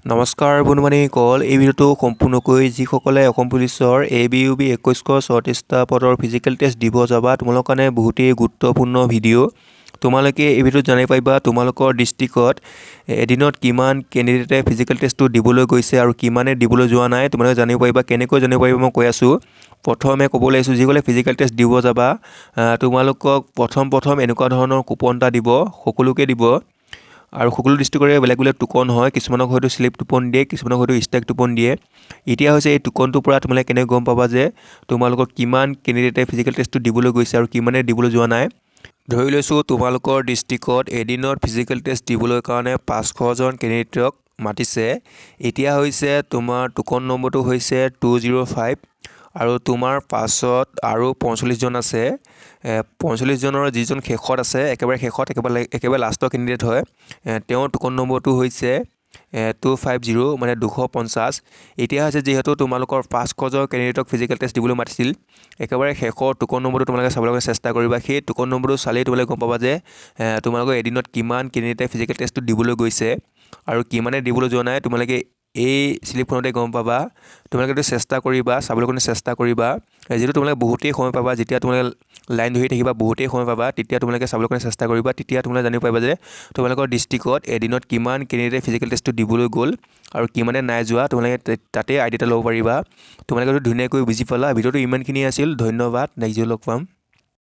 নমস্কাৰ বন্ধু-বান্ধৱীসকল, এই ভিডিঅ'টো সম্পূৰ্ণকৈ যিসকলে অসম পুলিচৰ এ বি ইউ বি 2136টা পদৰ ফিজিকেল টেষ্ট দিব যাবা, তোমালোকৰ কাৰণে বহুতেই গুৰুত্বপূৰ্ণ ভিডিঅ'। তোমালোকে এই ভিডিঅ'ত জানিব পাৰিবা তোমালোকৰ ডিষ্ট্ৰিক্টত এদিনত কিমান কেণ্ডিডেটে ফিজিকেল টেষ্টটো দিবলৈ গৈছে আৰু কিমানে দিবলৈ যোৱা নাই। তোমালোকে জানিব পাৰিবা। কেনেকৈ জানিব পাৰিবা, মই কৈ আছোঁ। প্ৰথমে ক'ব লাগিছোঁ, যিসকলে ফিজিকেল টেষ্ট দিব যাবা, তোমালোকক প্ৰথম প্ৰথম এনেকুৱা ধৰণৰ কুপন এটা দিব, সকলোকে দিব আৰু সকলো ডিষ্ট্ৰিক্টৰে বেলেগ বেলেগ টোকন হয়। কিছুমানক হয়তো শ্লিপ টোকন দিয়ে, কিছুমানক হয়তো ষ্টেক টোকন দিয়ে। এতিয়া হৈছে এই টোকনটোৰ পৰা তোমালোকে কেনেকৈ গম পাবা যে তোমালোকৰ কিমান কেণ্ডিডেটে ফিজিকেল টেষ্টটো দিবলৈ গৈছে আৰু কিমানে দিবলৈ যোৱা নাই। ধৰি লৈছোঁ, তোমালোকৰ ডিষ্ট্ৰিক্টত এদিনত ফিজিকেল টেষ্ট দিবলৈ কাৰণে 500জন কেণ্ডিডেটক মাতিছে। এতিয়া হৈছে তোমাৰ টোকন নম্বৰটো হৈছে 205 আৰু তোমাৰ পাছত আৰু 45জন আছে। 45জনৰ যিজন শেষত আছে, একেবাৰে শেষত, একেবাৰে একেবাৰে লাষ্টৰ কেণ্ডিডেট হয়, তেওঁৰ টোকন নম্বৰটো হৈছে 250, মানে 250। এতিয়া হৈছে যিহেতু তোমালোকৰ 500জন কেণ্ডিডেটক ফিজিকেল টেষ্ট দিবলৈ মাতিছিল, একেবাৰে শেষৰ টোকন নম্বৰটো তোমালোকে চাবলৈ চেষ্টা কৰিবা। সেই টোকন নম্বৰটো চালেই তোমালোকে গম পাবা যে তোমালোকৰ এদিনত কিমান কেণ্ডিডেটে ফিজিকেল টেষ্টটো দিবলৈ গৈছে আৰু কিমানে দিবলৈ যোৱা নাই। তোমালোকে এই শ্লিপখনতে গম পাবা। তোমালোকে এইটো চেষ্টা কৰিবা, চাবলৈ কাৰণে চেষ্টা কৰিবা। যিহেতু তোমালোকে বহুতেই সময় পাবা, যেতিয়া তোমালোকে লাইন ধৰি থাকিবা বহুতেই সময় পাবা, তেতিয়া তোমালোকে চাবলৈ কাৰণে চেষ্টা কৰিবা। তেতিয়া তোমালোকে জানিব পাৰিবা যে তোমালোকৰ ডিষ্ট্ৰিক্টত এদিনত কিমান কেণ্ডিডেটে ফিজিকেল টেষ্টটো দিবলৈ গ'ল আৰু কিমানে নাই যোৱা। তোমালোকে তাতেই আইডিয়া এটা ল'ব পাৰিবা। তোমালোকে ধুনীয়াকৈ বুজি পালা। ভিডিঅ'টো ইমানখিনি আছিল। ধন্যবাদ, নেক্সট ভিডিঅ' লগ পাম।